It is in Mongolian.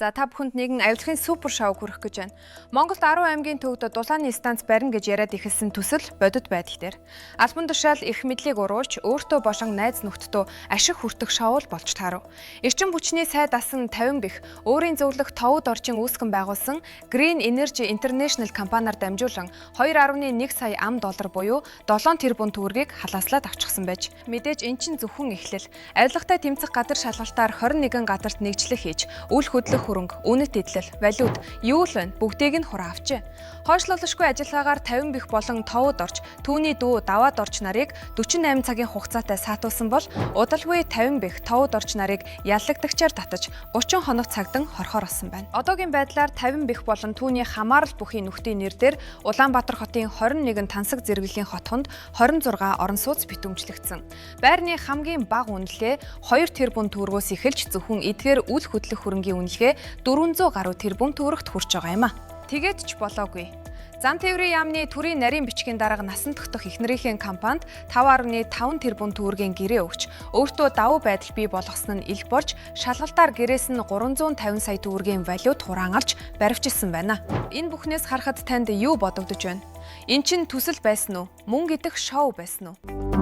За, та бүхэнд нэгэн авилгын супер шоу хүргэх гэж байна. Монголд 10 аймгийн төвд дулааны станц барина гэж яриад эхэлсэн төсөл бодит байдал дээр. Албан тушаал эрх мэдлийг уруулж, өөртөө болон найз нөхдөдөө ашиг хүртэх шоу л болж таарав. Эрчим хүчний сайд асан 50 бэх өөрийн зөвлөх товд орчин үүсгэн байгуулсан Green Energy International компаниар дамжуулан 2.1 сая ам доллар буюу 7 тэрбум төгрөгийг халааслаад авчихсан байж. Мэдээж эн чинь зөвхөн эхлэл. Авилгатай тэмцэх газар шалгалтаар 21 газарт нэгжлэх хийж, үл хөдлөх хөрөнгө, үнэт эдлэл, валют юу л байна, бүгдийг нь хураа авчээ. Хойшлуулшгүй ажиллагаагаар 50 бэх болон товд орч, түүний дүү даваад орч нарыг 48 цагийн хугацаатай саатуулсан бол удалгүй 50 бэх, товд орч нарыг яллагдагчаар татаж 30 хоног цагдан хорхоор болсон байна. Одоогийн байдлаар 50 бэх болон түүний хамаарал бүхий нөхдийн нэр дээр Улаанбаатар хотын 21 тансаг зэрэглэлийн хотхонд 26 орон сууц битүүмжлэгдсэн. Байрны хамгийн бага үнэлгээ 2 тэрбум төгрөгөөс эхэлж зөвхөн эдгээр үл хөдлөх хөрөнгийн үнэлгээ 400 гаруй тэрбум төгрөгт хүрч байгаа юм а. Тэгээд ч болоогүй. Зам тээврийн яамны төрийн нарийн бичгийн дарга насан турш эхнэрийнхээ компанид 5.5 тэрбум төгрөгийн гэрээ өгч, өөртөө давуу байдал бий болгосон нь ил болж, шалгалтаар гэрээс нь 350 сая төгрөгийн валют хураангалж баривчилсан байна. Энэ бүхнээс харахад танд юу бодогдож байна? Эн чинь төсөл байсан уу? Мөнгө идэх шоу байсан уу?